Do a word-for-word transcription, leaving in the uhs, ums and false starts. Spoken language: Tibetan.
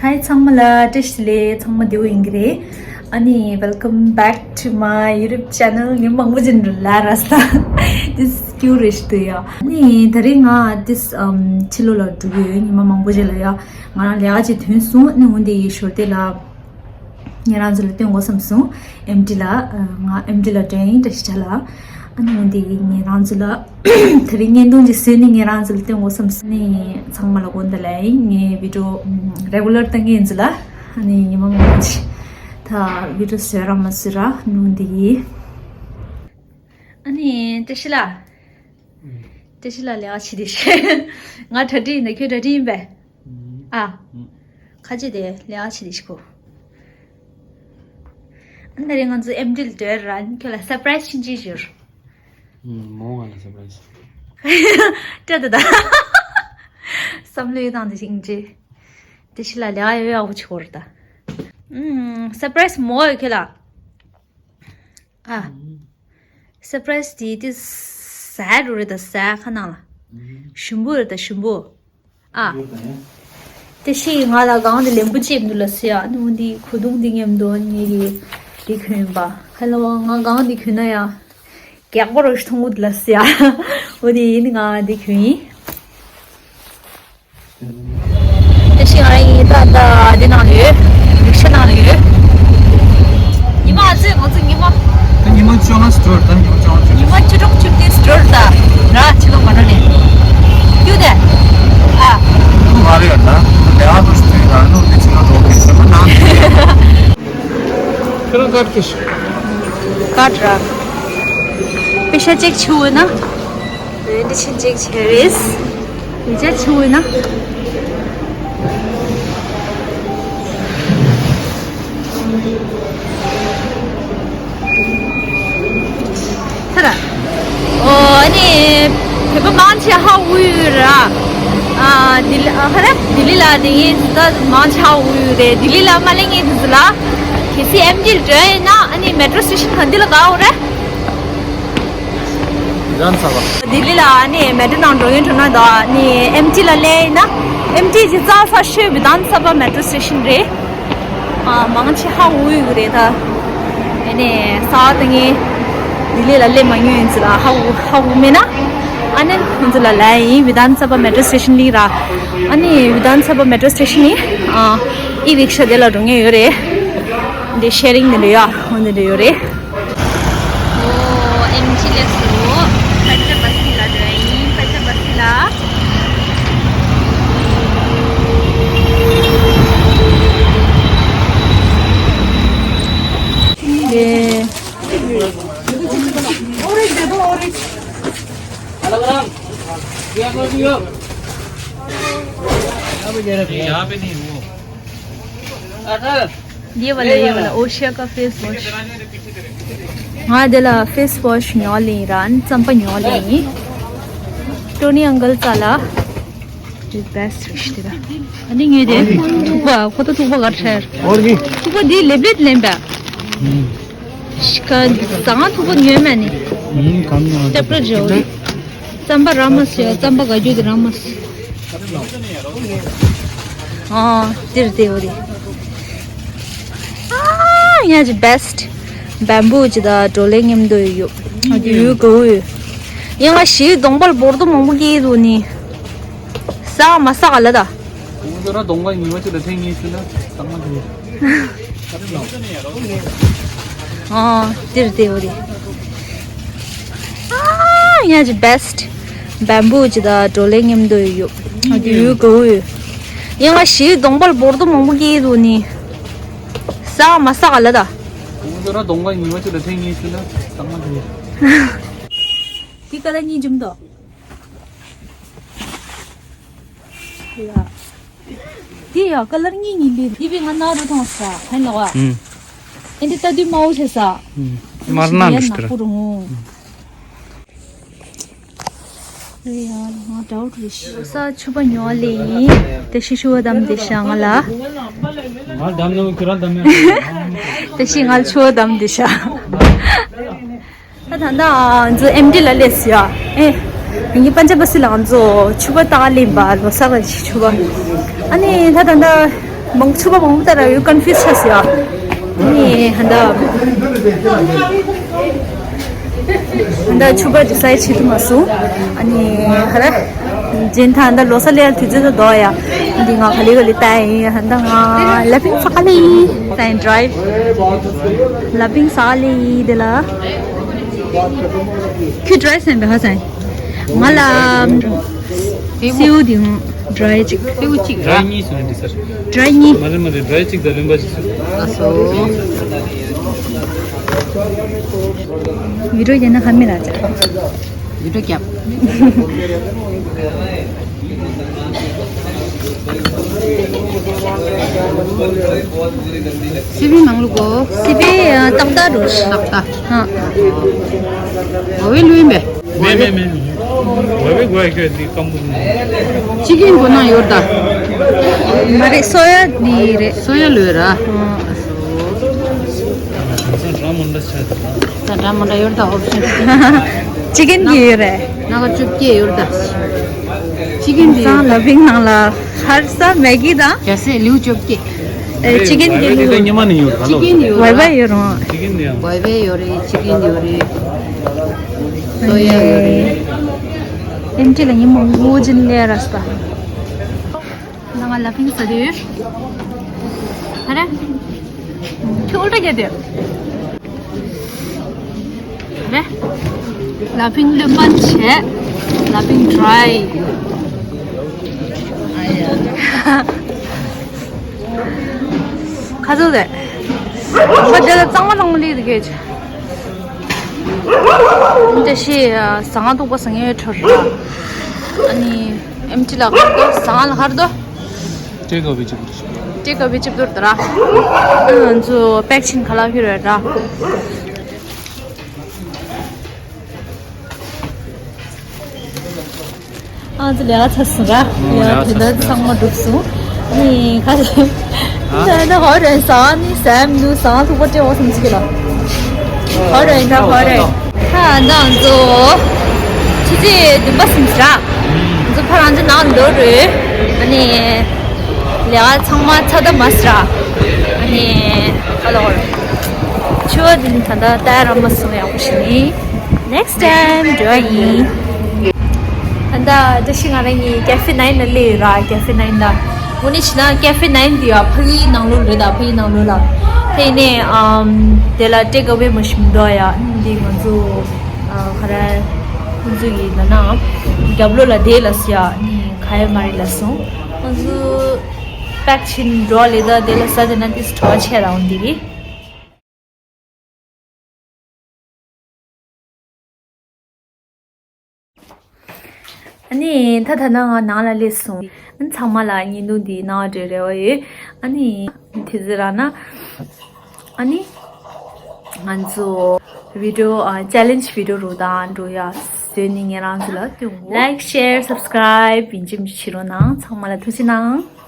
ཧའི་ཚང་མ་ལ་བཀྲ་ཤིས་བདེ་ལེགས། ཚང་མ་བདེ་པོ་ཡིན་གྱི་རེད། ཨ་ནི་welcome back to my YouTube channel. ཉི་མ་མང་པོ་ཅིག་འགྲོ་ལ་ར་ས་this cute རེད་ཤི་ཏུ་ཡ། ཨ་ནི་ད་རེས་ང་this ཕྱི་ལོགས་ལ་འགྲོ་གི་ཡོད། ཉི་མ་མང་པོ་ཅིག་ལ་ཡ། ང་རང་ལས་ཀ་ཅིག་ཐོན་སོང་། ཨ་ནི་འོན་ཏེ་ཞོར་དེ་ལ་ཉེ་རང་ཚོ་ལ་སྟོན་དགོས་བསམ་སོང་། ཨེམ་ཊི་ལ། ང་ཨེམ་ཊི་ལ་འགྲོ་ཡིན། བཀྲ་ཤིས་བྱ་ལ། ཨ་ནི་འོན་ཏེ་ཉེ་རང་ཚོ་ལ་དེ་རིང་བརྙན་ཐུང་ཅིག་བཟོས་ནས་ཉེ་རང་ཚོ་ལ་སྟོན་དགོས་བསམ་སོང་། ཨ་ནི་ཚང་མ་ལ་དགོངས་དག་ལབ་ཡིན། ངའི་video regular བཏང་མཁན་ཚོ་ལ། ཨ་ནི་ཉི་མ་མང་པོ་ཅིག་ད་video བཟོས་ར་མ་བཟོས་ར་ནུ་འདི་ཡིན། ཨ་ནི་བཀྲ་ཤིས་ལགས། བཀྲ་ཤིས་ལགས་ལས་ཀ་བྱེད་དེ་ཤི། ང་གྲ་སྒྲིག་ཡིན་ད་ཁྱོད་གྲ་སྒྲིག་ཡིན་པས། ཨ། ཁ་ཆེ་དེ་ལས་ཀ་བྱེད་དེ་ཤི་གོ། ཨ་ནི་རེ་ང་ཚོ་ཨེམ་ཊི་ལ་འགྲོ་ར་ཁྱོད་ལ་surprise ཆིན་ཆིན་ཞུར། མོ་ང་ལ་surprise། བཀྲ་ད་ད། བསམ་བློ་ཡོད་དང་དེ་ཤིང་ཅི། བཀྲ་ཤིས་ལགས་ལས་ཀ་ཡོད་ཡག་པོ་བྱེད་གོ་ར་ད། surprise མོ་ཡོད་ཁྱོད་ལ། ཨ། surprise དེ་དེ་ཟ་འགྲོ་རེད་ད། ཟ་ཁ་ནང་ལ། ཞུམ་བུ་རེད་ད་ཞུམ་བུ། ཨ། དེ་ཤི་ང་ལ་གང་དེ་ལེན་པོ་ཅེབ་འདུག་ལ་སི་ཡ། ནུ་འདི་ཁུ་དུང་འདི་ངེམ་འདུག་ངེ་གི་འདི་གོན་པ། ཧ་ལ་བ་ང་གང་འདི་གོན་ན་ཡ། རྒྱག་པ་རོ་ཞིག་མཐོང་གི་འདུག་ལ་སི་ཡ། འོ་དེ་ཡིན་ང་འདི་གོན་ཡིན། དེ་ཤི་ང་ཡིན་ད་ད་འདི་ནང་ལ་ཡོད། རིག་ཤ་ནང་ལ་ཡོད། ཉི་མ་ཨ་ཙི་ང་ཚོ་ཉི་མ། ད་ཉི་མ་བཅོ་ལྔ་སི་ཊོར་ད་ཉི་མ་བཅོ་ལྔ་བཅུ། ཉི་མ་བཅུ་དྲུག་བཅུ་བདུན་སི་ཊོར་ད། ར་ཕྱི་ལོགས་མ་འགྲོ་ནས། ཡུ་དེ། ཨ། ང་རེ་ཡོད་ད། ལས་ཨ་ཏོ་ཞིག་ཐོན་ཡོད་ད་ནོ་དེ་ཕྱི་ལོགས་འགྲོ་གི་ཟེར་མ་ན། ཁྱོད་རང་ཀར་ཁེ་ཤི། ཀར་ར། པེ་ཤ་ཅེག་ཆུ་བོ་ན། འདི་ཕྱིན་ཅིག་བྱས་རེད། འདི་ཅག་ཆུ་བོ་ན། ཐ་ར། ཨོ་ཨ་ནི། བོད་པ་མང་ཆེ་ཧ་གོ་ཡོད་ར། ཨ་ལྡི་ལི་ཨ་ཧ་ར་ལྡི་ལི་ལ་དེ་ཡིན་ད་མང་ཆེ་ཧ་གོ་ཡོད་རེད། ལྡི་ལི་ལ་མ་སླེབས་ངེས་དུས་ལ། གལ་སྲིད་ཨེམ་ཊི་ལ་འགྲོ་ཡིན་ན་ཨ་ནི་མེ་ཊོ་སི་ཊེ་ཤན་ག་འདི་ལ་ག་འོ་ར། བི་དྷཱན་ས་བྷ། ལྡི་ལི་ལ་ནི་མེ་ཊོ་ནང་འགྲོ་ཡོང་འགྲོ་ན་ད་ནི་ཨེམ་ཊི་ལ་སླེབས་ཡིན་ན། ཨེམ་ཊི་གི་རྩ་ས་ཤོད་བི་དྷཱན་ས་བྷ་མེ་ཊོ་སི་ཊེ་ཤན་རེད། ཨ་མང་ཆེ་ཧ་གོ་ཡོད་རེད་ད། ཨ་ནི་ས་བ་ཏང་ངེ་ལྡི་ལི་ལ་སླེབས་མ་མྱོང་ཡིན་ཚུལ་ལ་ཧ་གོ་ཧ་གོ་མེད་ན། ཨ་ནི་ཁོང་ཚོ་ལ་ལབ་ཡིན་བི་དྷཱན་ས་བྷ་མེ་ཊོ་སི་ཊེ་ཤན་ལ་ར། ཨ་ནི་བི་དྷཱན་ས་བྷ་མེ་ཊོ་སི་ཊེ་ཤན་ནི་ཨ་ཨི་རིག་ཤ་དེ་ལ་འགྲོ་མཁན་ཡོད་རེད། འདི་ཤེ་རིང་འདི་འདྲ་ཡོད་ཨ་འོ་འདི་འདྲ་ཡོད་རེད། ཨོ་ཨེམ་ཆི་ལེགས་སོ། ཕ་ཆ་བ་སི་ལ་འགྲོ་ཡིན་ཕ་ཆ་བ་སི་ལ། ཨེ། ये वाला ये वाला ओशिया का face wash. ང་འདི་ལ་ཕེ་སི་ཝོཤ་ཉོ་ལེ་ར་ཨ་ནི་རྩམ་པ་ཉོ་ལེ་ཡིན། ཊོ་ནི་ཨང་ཀལ་རྩ་ལ། The best རེད་ཤི་དེ་ར། ཨ་ནི་ངས་དེ་ཐུག་པ་ཁོ་ཐག་ཐུག་པ་ག་ཁྲེར། ཐུག་པ་འདི་ལེབ་ལེབ་ལེན་པ། ཤི་ཁ་ཟ་ང་ཐུག་པ་ཉོས་མ་ནི། ཏེ་པྲ་ཇོ་རི། རྩམ་པ་ར་མ་སོ་ཡ་རྩམ་པ་ག་རྒྱུ་དེ་ར་མ་སོ། ཨ་དེར་དེ་འོ་རེད། ཨ་ཡ་ཇི་བེ་སི་ཊི། བེམ་བུ་ཇི་ད་ཌོ་ལེ་ངེམ་དོ་ཡོད། ཨ་དེ་ཡོད་གོ་ཡོད། ཡང་ང་ཞིག་གདོང་པར་བོར་དུ་མང་པོ་སྐྱེས་འདུག་ནི། ས་མ་ས་ག་ལ་ད། ཁོང་ཚོ་ར་གདོང་པ་ཉི་མ་གཅིག་ལ་ཐེངས་གཉིས་ཤི་ན་གཙང་མ་དེ། ཨ་དེར་དེ་འོ་རེད། ཨ་ཡ་ཇི་བེ་སི་ཊི། བེམ་བུ་ཇི་ད་ཌོ་ལེ་ངེམ་དོ་ཡོད། ཨ་དེ་ཡོད་གོ་ཡོད། ཡང་ང་ཞིག་གདོང་པར་བོར་དུ་མང་པོ་སྐྱེས་འདུག་ནི། ས་མ་ས་ག་ལ་ད། ཁོང་ཚོ་ར་གདོང་པ་ཉི་མ་གཅིག་ལ་ཐེངས་གཉིས་ཤི་ན་གཙང་མ་དེ། དེ་ག་ལ་གཉིས་འཇུམ་དོ། དེ་ཡ་ཀ་ལར་གཉིས་གཉིས་ལི་དེ་བས་ང་ན་རུ་ཐོང་ས་ཧན་ལོ་ཨ། ཨེ་འདི་ལྟ་དུས་མ་འོ་ཆེ་ས། མར་ན་ནུ་ཤི་ཏི་ར། ནག་པོ་རུ་ངོ་། རེད་ཡ་ང་དྲའུ་ཏུ་རེད་ཤི། ས་ཆུ་པ་ཉོ་ལེ་ཡིན། དེ་ཤི་ཆུ་བ་དམ་དེ་ཤ་ང་ལ། ང་དམ་ནོ་ཁྱོད་རང་དམ་མེད། དེ་ཤི་ང་ལ་ཆུ་བ་དམ་དེ་ཤ། ད་ད་ད་ང་ཚོ་ཨེམ་ཊི་ལ་སླེབས་ཡ། ཨེ། ངའི་པན་ཇ་བ་སི་ལ་ང་ཚོ་ཆུ་བ་ཏག་ལེན་པ་ལོ་གསར་བ་ཞིག་ཆུ་བ། ཨ་ནི་ད་ད་ད་ མང་ཆུ་བ་མང་པོ་ད་ར་ཡོད། ཀོན་ཕིའུ་སི་ཆགས་སོང་ཡ། ནི་ཧན་ད་ཧན་ད་ཆུ་བ་ཌི་སའིཌ་བྱེད་ཐུབ་མ་སོང་། ཨ་ནི་ཧ་ར་ཇེན་ཐ་ཧན་ད་ལོ་གསར་ལེ་ཡ་དུས་ཚོད་དུ་དོ་ཡ། འདི་ང་ག་ལེ་ག་ལེ་ལྟ་ཡིན། ཧན་ད་ང་ལ་པིང་ས་ལེ་ཡིན། ད་ཡིན་ཌ་རའིབ་ལ་པིང་ས་ལེ་ཡིན་དེ་ལ། ཁྱོད་ཌ་རའིབ་སེམས་པ་ཧ་སང་ང་ལ། སེའུ་དེ་ཧུང་ཌ་རའི་གཅིག་སེའུ་གཅིག་ར། ཌ་རའི་གཉིས་སོང་འདི་སར། ཌ་རའི་གཉིས། མ་རེད་མ་རེད། ཌ་རའི་གཅིག་དང་རིམ་པ་གཅིག་སོང་། ཨ་སོ། བི་ཌིའོ་རྒྱབ་ན་ཧ་མི་ལ་ཅག་བི་ཌིའོ་རྒྱབ། སི་པི་ནང་ལུག་གོ། སི་པི་ཏག་ཏག་འགྲོ། ཏག་ཏག་ཧ། འོ་བའི་ལུས་མེད། མེད་མེད་མེད། འོ་བའི་གོ་ཡ་ཁྱོད་འདི་སྐམ་པོ་མེད། ཅི་གིན་གོ་ན་ཡོད་ད། མ་རེད། སོ་ཡ་འདི་རེད། སོ་ཡ་ལུས་ར། དེང་སང་འདྲ་མི་འདྲ་ཆགས་འདུག་ད། ད་འདྲ་མི་འདྲ་ཡོད་ད་ཨོབ་ཤན། ཅི་གིན་གི་ཡོད་རེད། ན་ག་བཅུ་བརྒྱད་ཡོད་ད། ཅི་གིན་གི་སང་ལ་བིང་ནང་ལ་ཧར་ས་མེ་གི་དང་། རྒྱ་སེ་ལིའུ་བཅོ་བརྒྱད། ཨེ་ཅི་གིན་གི་ལིའུ། ཉི་མ་ནས་ཡོད་ག་ཅི་གིན་ཡོད་ཝའི་ཝའི་ཡོད་རུང་། ཅི་གིན་ཡང་ཝའི་ཝའི་ཡོད་རེད། ཅི་གིན་ཡོད་རེད། སོ་ཡ་ཡོད་རེད། ཨེམ་ཊི་ལ་ཉི་མ་ངོ་ཅན་ལས་ར་སྟ། ང་ལ་ཕིང་ས་དུས། ཨ་རེ། ཁྱོད་ཨོལ་ཏྲ་རྒྱ་དེ། རེ། ལ་ཕིང་ལུ་པན་ཆེ། ལ་ཕིང་ཌ་རའི། ཁ་ཚོ་དེ། ཁ་དེ་ལ་གཙང་མ་ལང་མ་ལི་དེ་གེ་ཆེ། འདི་ཞིག་ཟ་ང་ཐུག་པ་ཟ་ངེ་འཕྲོ་ར། ཨ་ནི་ཨེམ་ཊི་ལ་ཧར་དོ་ཟ་ང་ལ་ཧར་དོ། ཏེ་ཀ་ཝེ་ཅིག་ཏེ་ཀ་ཝེ་ཅིག་དོར་དོ་ར། ང་ཚོ་པེག་ཆིན་ཁ་ལག་ཕུལ་ར། ཨ་ཙི་ལས་ཚར་སོང་ར། ཡ་དེ་འདྲ་ཚང་མ་འགྲུབ་སོང་། ནི་ཁ་ལེ། ད་ད་ཧོ་རེན་ས་ནི་སམ་ནུ་ས་ཐུག་པ་ཏྲེ་བ་སམ་ཅི་གི་ལ། ཧོ་རེན་ད་ཧོ་རེན། ད་ང་ཚོ་ཆུ་ཚོད་བདུན་པ་སོང་ར། ང་ཚོ་ཕ་རང་ཚོ་ནང་འགྲོ་རེད། ཨ་ནི་ལས་ཚང་མ་ཚར་ད་མ་སོང་ར། ཨ་ནི་ཧ་ལོ་ཧོ་རེན། ཆུ་བ་འདི་ནི་ད་ལྟ་ད་ར་མ་སོང་ཡག་པོ་ཞིག་ནི། Next time འགྲོ་ཡ་ཡིན། ད་ལྟ་བཀྲ་ཤིས་ང་རང་གཉིས་ཀེ་ཧྥེ་ནའིན་ལ་སླེབས་ཡོད་ར། ཀེ་ཧྥེ་ནའིན་ལ། དངོས་གནས་བྱས་ན་ཀེ་ཧྥེ་ནའིན་འདི་ཡ་ཕ་གིའི་ནང་ལོགས་རེད་ད། ཕ་གིའི་ནང་ལོགས་ལ། དེ་ནས་ཨམ་དེ་ལ་ཏེ་ཀ་ཝེ་མ་ཞིག་མི་འདུག་ཡ། འདི་ང་ཚོ་ཨ་ག་རེ་ཁོང་ཚོ་གི་ན་ན་རྒྱབ་ལོགས་ལ་བསྡད་ལ་སོང་ཡ། ནི་ག་ཡ་མ་རེད་ལ་སོང་། ང་ཚོ་པེག་ཆེན་འགྲོ་ལེ་ད། དེ་ལ་ས་དེ་ན་ཏིས་གྲོགས་ཆེ་ར་འོང་འདི་རེད། ཨ་ནི་ད་ད་ནང་ང་ནང་ལ་སླེབས་སོང་། ཨ་ནི་ཚང་མ་ལ་བརྙན་ཐུང་འདི་གནང་བ་འདྲའི་རེ་བ་ཡོད། ཨ་ནི་དེ་ཚོ་རག་ན། ཨ་ནི་ང་ཚོ་བི་ཌིའོ་ཨ་ཅེ་ལེན་ཇི་བི་ཌིའོ་རུ་དང་འགྲོ་ཡ་བཟོས་ནི་ངེད་རང་ཚོ་ལ་སྟོན་གོ། ལའིཀ་ཤེར་སབ་སི་ཀ་རའིབ་ཡིན་གཅིག་མིན་གཅིག་བྱེད་རོགས་གནང་། ཚང་མ་ལ་ཐུགས་རྗེ་གནང་།